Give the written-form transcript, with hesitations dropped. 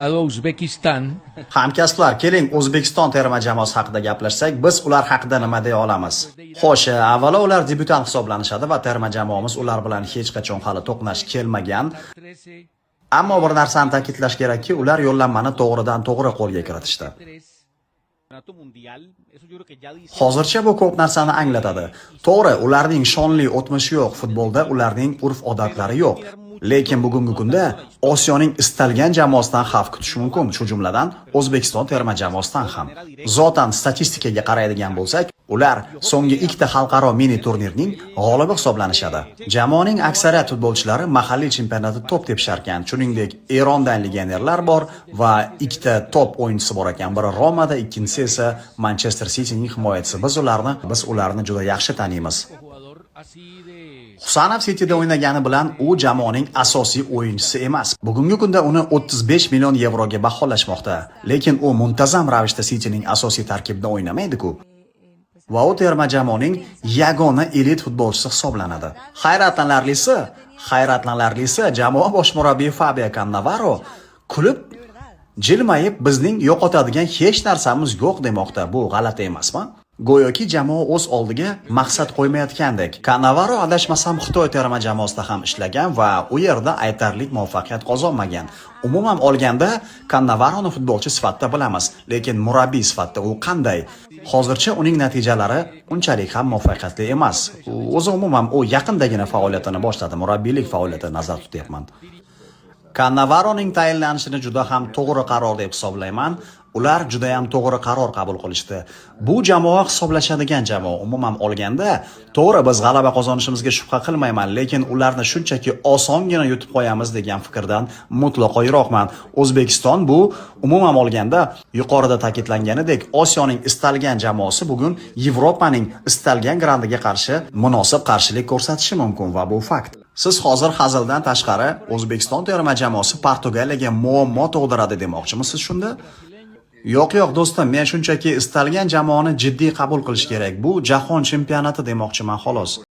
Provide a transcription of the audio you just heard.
Uzbekistán. Hamkasblar, keling, O'zbekiston terma jamoasi haqida gaplashsak, biz ular haqida nima deya olamiz? Xo'sh, avvalo ular debyutant hisoblanishadi va terma jamoamiz ular bilan hech qachon hali to'qnash kelmagan. 13, Ammo bir narsani ta'kidlash kerakki, ular yo'llanmani to'g'ridan to'g'ri qo'lga kiritishdi. Hozircha bu ko'p narsani anglatadi. To'g'ri, ularning shonli o'tmishi yo'q, futbolda ularning urf-odatlari yo'q. Lekin bugungi kunda Osiyoning istalgan jamoasidan xavf kutish mumkin, shu jumladan O'zbekiston terma jamoasidan ham. Zotan statistikaga qaraydigan bo'lsak, ular so'nggi ikkita xalqaro mini turnirning g'olibi hisoblanishadi. Jamoaning aksariyat futbolchilari mahalliy chempionatda to'p tepisharkan. Shuningdek, Erondan legionerlar bor va ikkita top o'yinchisi bor ekan. Biri Romada, ikkinchisi esa Manchester Cityning himoyachisi. Biz ularni juda yaxshi taniymiz. Jugador así de Husanov Cityda o'ynagani bilan u jamoaning asosiy o'yinchisi emas. Bugungi kunda uni 35 million yevroga baholashmoqda. Lekin u muntazam ravishda Cityning asosiy tarkibida o'ynamaydi-ku. Va u terma jamoaning yagona elit futbolchisi hisoblanadi. Hayratlanarlisi, jamoa bosh murabbiyi Fabio Cannavaro kulib, jilmayib, bizning yo'qotadigan hech narsamiz yo'q demoqda. Bu g'alati emasmi? Go'yoki jamoa o'z oldiga maqsad qo'ymayotgandek. Cannavaro, adashmasam, Xitoy terma jamoasida ham ishlagan va u yerda aytarlik muvaffaqiyat qozonmagan. Umuman olganda Cannavaroni futbolchi sifatida bilamiz, lekin murabbiy sifatida u qanday? Hozircha uning natijalari unchalik ham muvaffaqiyatli emas. U o'zi umuman u yaqindagina faoliyatini boshladi, murabbiylik faoliyatini nazarda tutyapman. Cannavaroning tayinlanishini juda ham to'g'ri qaror deb hisoblayman. Ular juda ham to'g'ri qaror qabul qilishdi. Bu jamoa hisoblashadigan jamoa. Umuman olganda, to'g'ri, biz g'alaba qozonishimizga shubha qilmayman, lekin ularni shunchaki osongina yutib qo'yamiz degan fikrdan mutlaqo yiroqman. O'zbekiston bu umuman olganda, yuqorida ta'kidlanganidek, Osiyoning istalgan jamoasi bugun Yevropaning istalgan grandiga qarshi munosib qarshilik ko'rsatishi mumkin va bu fakt. Siz hozir hazildan tashqari O'zbekiston terma jamoasi Portugaliyaga muammo tug'diradi demoqchimisiz shunda? Yo'q, yo'q, do'stim, men shunchaki istalgan jamoani jiddiy qabul qilish kerak. Bu jahon chempionati demoqchiman, xolos.